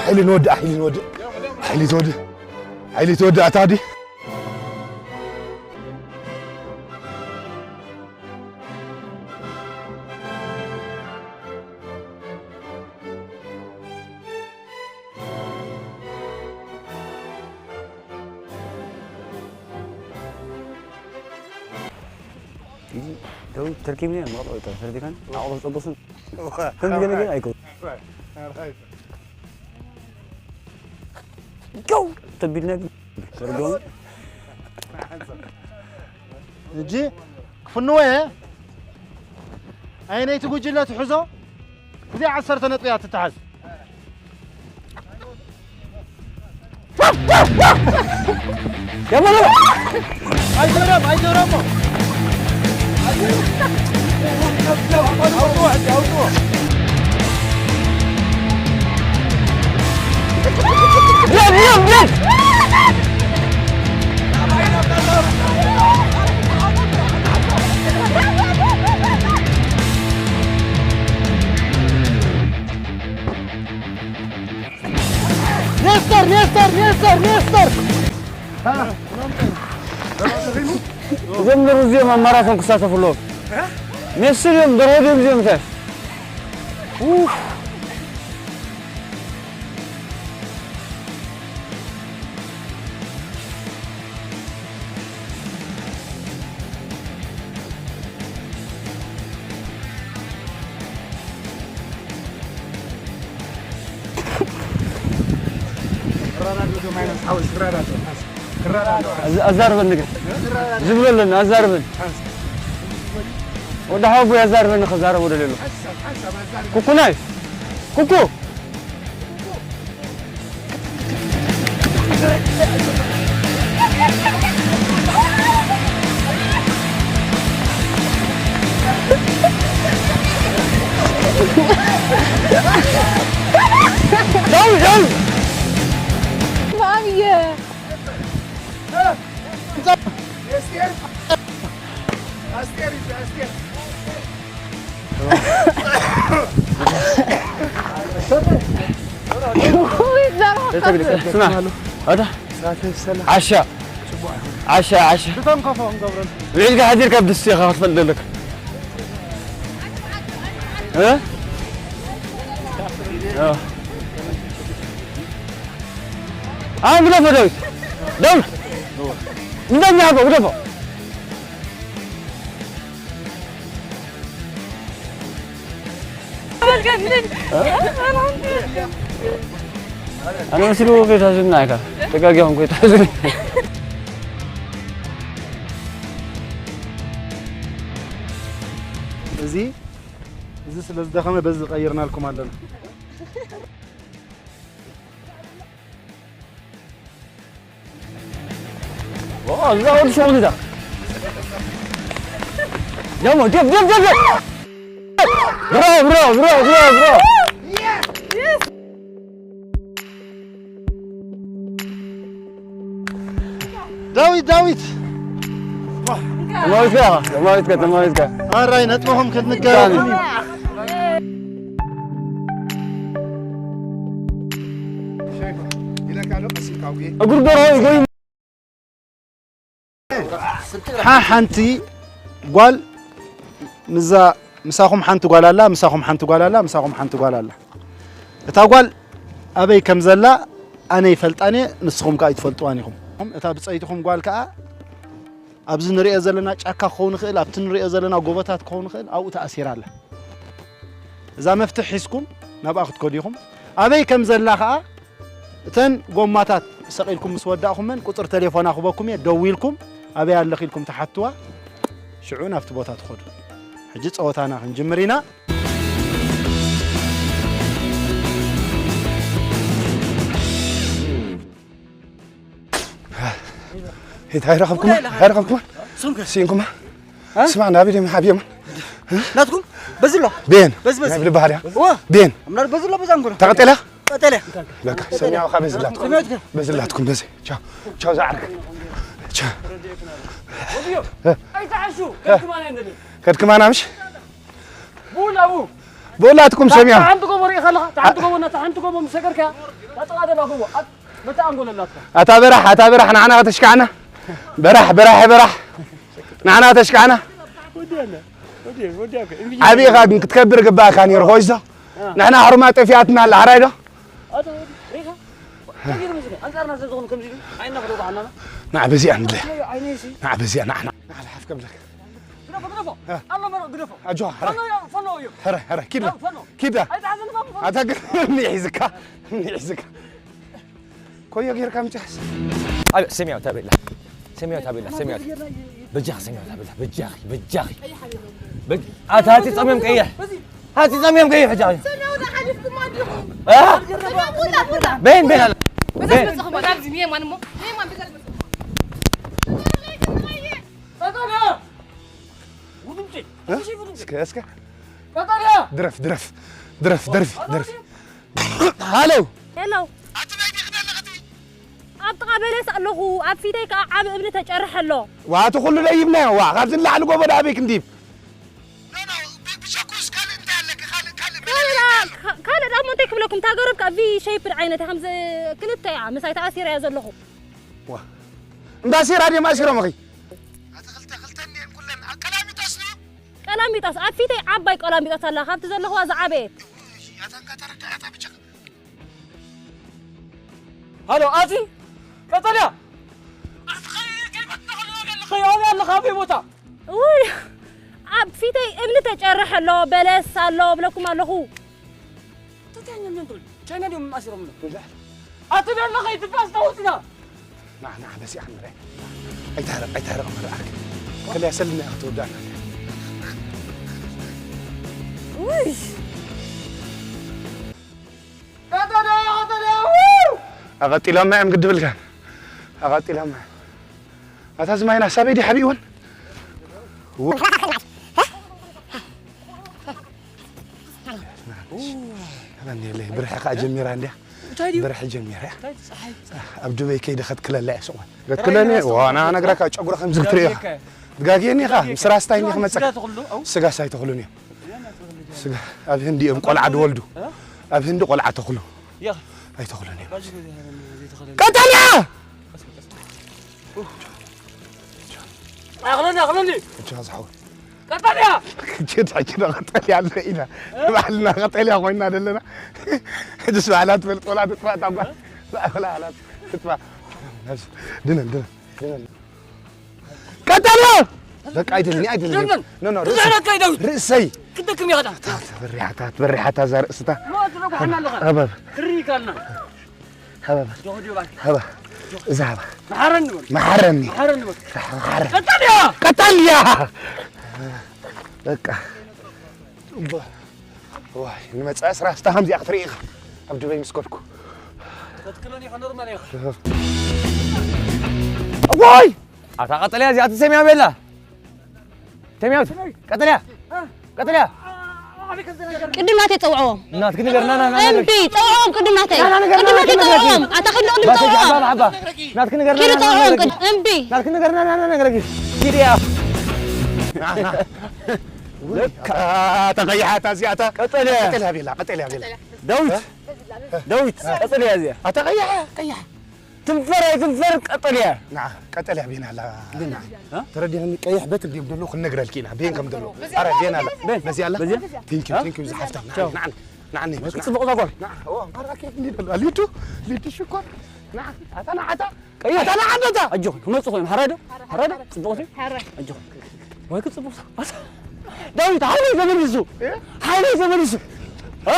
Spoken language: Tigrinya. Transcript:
ሓይሊ ንወድእ፣ ሓይሊ ንወድእ፣ ሓይሊ ትወድእ፣ ሓይሊ ትወድእ ኣታ ዲ። ደው ተርኪብኒ መቐጠው ተሰርዲካን ኣቕሎ ጸበሱን ከምዚ ገለ ገለ ኣይከውን። ጎ ተቢልና ግን ተርጎም። ሕጂ ክፍንዎ እየ። ኣየነይቲ ጉጅለ ትሕዞ? እዚኣ ዓሰርተ ነጥቢ እያ ትተሓዝ። ኣይትረም ኣይትረሞ። ኔስተር ኔስተር ኔስተር ኔስተር እዞም ንሩ እዚኦም ኣብ ማራቶን ክሳተፉ ኣለዎም። ሜሲ ድዮም ደርሆ ድዮም እዚኦም እንታይ? ኣዛርበኒ ግን ዝብሎ ኣለኒ ኣዛርበኒ ወዲ ሓወቦይ ኣዛርበኒ ክዛረብ ወደልየሉ ኩኩናይ ኩኩ ማሚየ ስማ ኣታ ዓሻ ዓሻ ዓሻ ብተንከፎ ክንገብረሉ ውዒልካ ሓዲርካ ብድስቲ ኢኻ ክትፈልጥ ዘለካ እ? እ። ኣሁን ግደፎ ዳዊት ዳዊት ምንድን ነው ግደፎ ኣነ መሲሉ ከይታዙና ኢካ ተጋጊኹም ከይታዙ እዚ እዚ ስለ ዝደኸመ በዚ ቀይርናልኩም ኣለና እዛ ወዲ ሸውዲ ዳ ደሞ ደብ ደብ ደብ ደብ ብሮ ብሮ ብሮ ብሮ ብሮ ዳዊት ዳዊት ተማዊትካ ኢኻ ተማዊትካ ተማዊትካ ኣራይ ነጥብኹም ክትንገረኩም እዩ እግሩ ደርሆ ይጎይ ሓንቲ ጓል ምዛ ምሳኹም ሓንቲ ጓል ኣላ ምሳኹም ሓንቲ ጓል ኣላ ምሳኹም ሓንቲ ጓል ኣላ እታ ጓል ኣበይ ከም ዘላ ኣነ ይፈልጣን እየ ንስኹም ከዓ ኣይትፈልጥዋን ኢኹም እታ ብፀይትኹም ጓል ከዓ ኣብዚ ንሪኦ ዘለና ጫካ ክኸውን ይኽእል ኣብቲ ንሪኦ ዘለና ጎቦታት ክኸውን ይኽእል ኣብኡ ተኣሲራ ኣላ እዛ መፍትሕ ሒዝኩም ናብኣ ክትከዱ ኢኹም ኣበይ ከም ዘላ ከዓ እተን ጎማታት ሰቒልኩም ምስ ወዳእኹመን ቁፅሪ ቴሌፎና ክበኩም እየ ደዊልኩም ኣበይ ኣለኺ ኢልኩም ትሓትዋ ሽዑ ናብቲ ቦታ ትኸዱ ሕጂ ፀወታና ክንጅምር ኢና እንታይ ረኸብኩማ እንታይ ረኸብኩማ ስንኩ ስንኩማ ስማ ናቢ ደም ሓብየማ ናትኩም በዝሎ ቤን በዝበዝ ብልባህርያ ዋ ቤን ምናል በዝሎ በዛንኩና ተቐጠላ ቀጠለ በቃ ሰሚያው ካብ በዝላትኩም በዝላትኩም በዚ ቻው ቻው ዛዕርክ ቻው ኣይትዓሹ ከድክማና እንደሊ ከድክማና ምሽ ቡላቡ ብላትኩም ሰሚያ። ሓንቲ ጎቦ ርኢኻ ኣለኻ? ሓንቲ ጎቦ፣ ነታ ሓንቲ ጎቦ ምስ ሰገርካ፣ እታ ጥቓ ዘላ ጎቦ፣ ኣብ-፣ ነታ ኣንጎል ኣላትካ። ኣታ በራሕ፣ ኣታ በራሕ፣ ንዓና ከተሽክዓና። በራሕ፣ በራሕ፣ በራሕ። ንዓና ከተሽክዓና። ወዲያና፣ ወዲያ፣ ወዲያ እኮ። እንግዲህ ዓብኻ ግን ክትከብር ግባእካ ነይሩ፣ ኮይሶ። ንሕና ሕሩማ ጠፊኣትና ኣላ፣ ሕራይ ዶ? ኣታ ወዲ፣ ርኢኻ? ከጊሩ ምስሉ፣ ኣንጻርና ስለ ዝኾኑ ከምዚ ኢሉ፣ ዓይንና ክደጉ ሓናና። ንዓ በዚኣ ንድለ። ኣይ፣ ዓይነይሲ። ንዓ በዚኣ፣ ንዓ፣ ንዓ። ንዓ፣ ልሓፍ ከብለካ። ግደፎ፣ ግደፎ። ኣሎ መሮ፣ ግደፎ። ኣጆኻ፣ ሕረ። ኣሎ፣ ያ፣ ፈኖ እዩ። ሕረ፣ ሕረ፣ ኪዳ። ፈኖ። ኪዳ። ኣይትሓዘኒ፣ ፈኖ። ኣታ ግን፣ እኒ ሒዝካ፣ እኒ ሒዝካ። ኮዮ ጌርካ ምጫስ። ኣብ፣ ሰሚያው ታቤላ። ሰሚያው ታቤላ፣ ሰሚያው። በጃኺ፣ ሰሚያው ታቤላ፣ በጃኺ፣ በጃኺ። በጅ-፣ ኣታ፣ ኣቲ ጸሚም ቀይሕ። ኣቲ ጸሚም ቀይሕ፣ በጃኺ። ሰሚያው፣ ዳ ሓሊፍኩም ኣዲኹም። እ? ሰሚያው፣ ቡላ፣ ቡላ። በይን፣ በይን ኣለ። በዛ በይን። መጽኹም፣ ኣብዚ ሜማን እሞ፣ ሜማን በዛ መጽኹም። እስከ፣ እስከ። ድረፍ፣ ድረፍ፣ ድረፍ፣ ደርፊ፣ ደርፊ። ሃሎ። ሄሎ። ኣብ ጥቓ በለስ ኣለኹ። ኣብ ፊተይ ከኣ ዓቢ እምኒ ተጨርሐ ኣሎ። ዋ፣ እቲ ኩሉ ደይብናዮ። ዋ፣ ካብዚ ንላዕሊ ጎቦ ደኣ ኣበይ ክንድይብ? ካልእ፣ ካልእ ደኣ እሞ እንታይ ክብለኩም? እታ ገረብ ከኣ ቪ ሸይፕድ ዓይነት እያ፣ ከምዚ ክልተ እያ፣ ምሳይ ተኣሲረ እያ ዘለኹ። ዋ፣ እንዳ ሴራ ድዮም ኣሲሮምኺ? ኣቲ ክልተ፣ ክልተ እኒአን ኩለን። ኣብ ቀላሚጦስ ድዩ? ቀላሚጦስ፣ ኣብ ፊተይ ዓባይ ቀላሚጦስ ኣላ፣ ካብቲ ዘለኽዋ ዝዓበየት። እታ እንካ ተረዳእታ ብቻ። ሃሎ፣ ኣቲ ቀጠልያ! ኣቲ ኸይ-፣ ከይመጣ ከሎ ዘለኸ፣ ኣበይ ኣለኻ? ኣበይ ቦታ? ውይ፣ ኣብ ፊተይ እምኒ ተጨርሕ ኣሎ፣ በለስ ኣሎ፣ እብለኩም ኣለኹ። እንታይ ቻይና መን ትብል? ቻይና ድዮም ኣሲሮም ኣሎ? ኣቲ ደሎ ኸይትባስ ተውፅና። ንዓ፣ ንዓ፣ በዚኣ ክንርአ። ኣይትሃረቕ፣ ኣይትሃረቕ፣ መርኣክ። ከለያ ሰልምያ ክትወዳእና። ውይ! ቀጠልያ፣ ቀጠልያ፣ ው! ኣቐጢሎማ እዮም ግድብልካ። ኣቐጢሎማ እዮም። ኣታ ዝማይና ሳበይ ድዩ ሓቢእወን? ው-፣ ኣበኔለይ፣ ብርሒ ከኣ ጀሚራ እንድያ። እንታይ ድዩ? ብርሒ ጀሚራ እያ። እንታይ እቲ ጸሓይ? ኣብ ዱበይ ከይደ ከትክለላ እየ ስቕ በል። ክትክለኒ? ተራይ ዋ፣ ንና ነግረካ፣ ጨጉሪ ከምዚ ክትርእዮ። ተራይ ኢኻ። ትጋግየኒ ኢኻ? ምስ ራስታይ እንዲ ክመጸካ። ስጋ ትኽሉ? ኣው። ስጋ ሳይተኽሉን እዮም። ስጋ፣ ኣብ ህንዲ እዮም ቆልዓ ድወልዱ። እ? ኣብ ህንዲ ቆልዓ ተኽሉ። ይኽ። ኣይተኽሉን እዮም። ባጅ ዘይተኸለ። ቀጠልያ! ኣኽለኒ፣ ኣኽለኒ። እቻ ዝሓው። ቀጠልያ! ችድ፣ ችድ ቀጠልያ ኣለ ኢና። ባዕልና ቀጠልያ ኮይና ዘለና። ሕጅስ ባዕላ ትፈልጥ ወላ ትጥፋእ እታ ጓል። ባዕላ፣ ባዕላ ትጥፋእ። ድነን፣ ድነን፣ ድነን። ቀጠልያ! በቃ ኣይደልን፣ ኣይደልን። ድነን። ኖ፣ ኖ፣ ርእሰይ። ድነን፣ ከይደው። ርእሰይ። ክደክም ኢኻ። ታት፣ በሪሓታ፣ በሪሓታ እዛ ርእስታ። ሞት ረብሓና ኣለኻ። ኣበብ። ትሪ ኢልካልና። ሃባ፣ ሃባ። ጆ፣ ጆ፣ ባይ። ሃባ። እዛ ሃባ። መሓረኒ በል። መሓረኒ። መሓረኒ በል። መሓረ-፣ ቀጠልያ! ቀጠልያ! በቃ። እባ። ዋይ፣ ንመጻኢ ስራሕ ስታ ከምዚኣ ክትርኢ ኢኻ። ኣብ ዱበይ ምስ ከድኩ። ተትክሎኒ ኢኻ ኖርማል ኢኻ። ዋይ! ኣታ ቀጠልያ እዚኣ ትሰምያ ቤላ። ተሚያት፣ ቀጠልያ፣ ቀጠልያ። ቅድም ናተይ ጸውዕዎም። ናትኪ ንገር፣ ና፣ ና፣ ና፣ እምቢ፣ ጸውዕዎም ቅድም ናተይ። ና፣ ና፣ ንገር፣ ቅድም ና፣ ናተይ ንገር፣ ጸውዕዎም። ኣታ ክልኦ ድም ባሰ ጸውዕዎም። ጃባ፣ ሓባ። ናትኪ ንገር፣ ና፣ ኪዱ ና፣ ና፣ ጸውዕዎም ንገር። ቅድ-፣ እምቢ። ናትኪ ንገር፣ ና፣ ና፣ ና፣ ንገር። ኪድያ። ለካ ተቐይሓታ እዚኣታ። ቀጠልያ። ቀጠልያ ቤላ፣ ቀጠልያ ቤላ። ዳዊት፣ እ? ዳዊት፣ ቀጠልያ እዚኣ። ኣታ ቀይሓ፣ ቀይሓ። ትንፈር ኣይትንፈር ቀጠልያ። ንዓ፣ ቀጠልያ ቤን ኣላ። ቤን፣ ንዓ። እ? ተረዲእኒ፣ ቀይሕ በት እንዲዮም ደሎ ክንነግረልኪ ኢና። ቤን ከም ደሎ። ኣረ፣ ቤን ኣላ። ቤን። በዚ ኣላ? በዚኣ? ቴንኪዩ፣ እ? ቴንኪዩ፣ ዝሓፍታ። ንዓ፣ ቻው። ንዓ፣ ንዓ፣ ንዓ፣ ወይ ንዓ። ጽቡቕ እዛ ጓል። ንዓ፣ ኦ፣ ማራ ኬፍ እንዲ ደሎ። ሊዱ፣ ሊዱ ሽኮር። ንዓ፣ ኣታ፣ ንዓ፣ ኣታ። ቀይሕ። ኣታ፣ ንዓ፣ ኣታ። ኣጆኺ፣ ክመጹ ኮይኖም። ሓራይ ዶ? ሓራይ ዶ? ጽቡቕ ሲ? ሓራይ። ኣጆኺ። ወይ ክጽቡቕ ሲ? ዳዊት፣ ሓይለይ ተመሊሱ። እ? ሓይለይ ተመሊሱ። እ?